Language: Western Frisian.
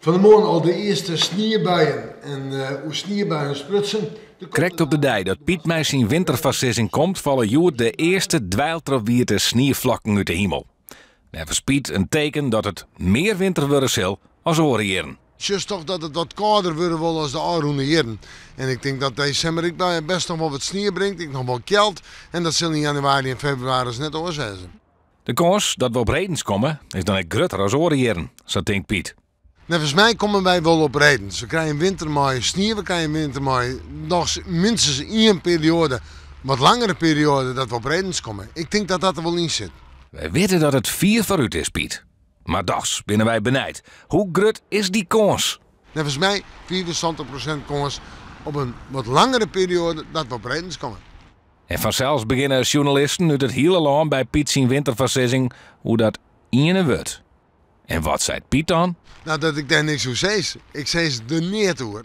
Fan 'e moarn al de earste sniebuien en oer sniebuien sprutsen. Krekt op de dei dat Piet mei syn winterfoarsizzing komt, falle hjoed de earste dweiltrochwiete snieflokken út de himel. Neffens Piet in teken dat it mear winter wurde sil as oare jierren. Sjochst toch dat it wat kâlder wurde wol as de ôfrûne jierren. En ik tink dat desimber ek bêst noch wol wat snie bringt, ek noch wol kjeld. En dat sil yn januari en febrewaris net oars wêze. De kâns dat we op redens komme is dan ek grutter as oare jierren, sa tinkt Piet. Neffens my komme wy wol op redens. We krije in winter mei snie, we krije in winter mei noch minstens ien perioade, wat langere perioade, dat we op redens komme. Ik tink dat dat der wol yn sit. Wy witte dat it fier foarút is, Piet. Mar dochs binne wy benijd, hoe grut is dy kâns? Neffens my 75% kâns op in wat langere perioade dat we op redens komme. En fansels begjinne sjoernalisten út it hiele lân by Piet syn winterfoarsizzing oer dat iene wurd. En wat seit Piet dan? Nou, dat ik dêr niks oer sis. Ik sis der neat oer.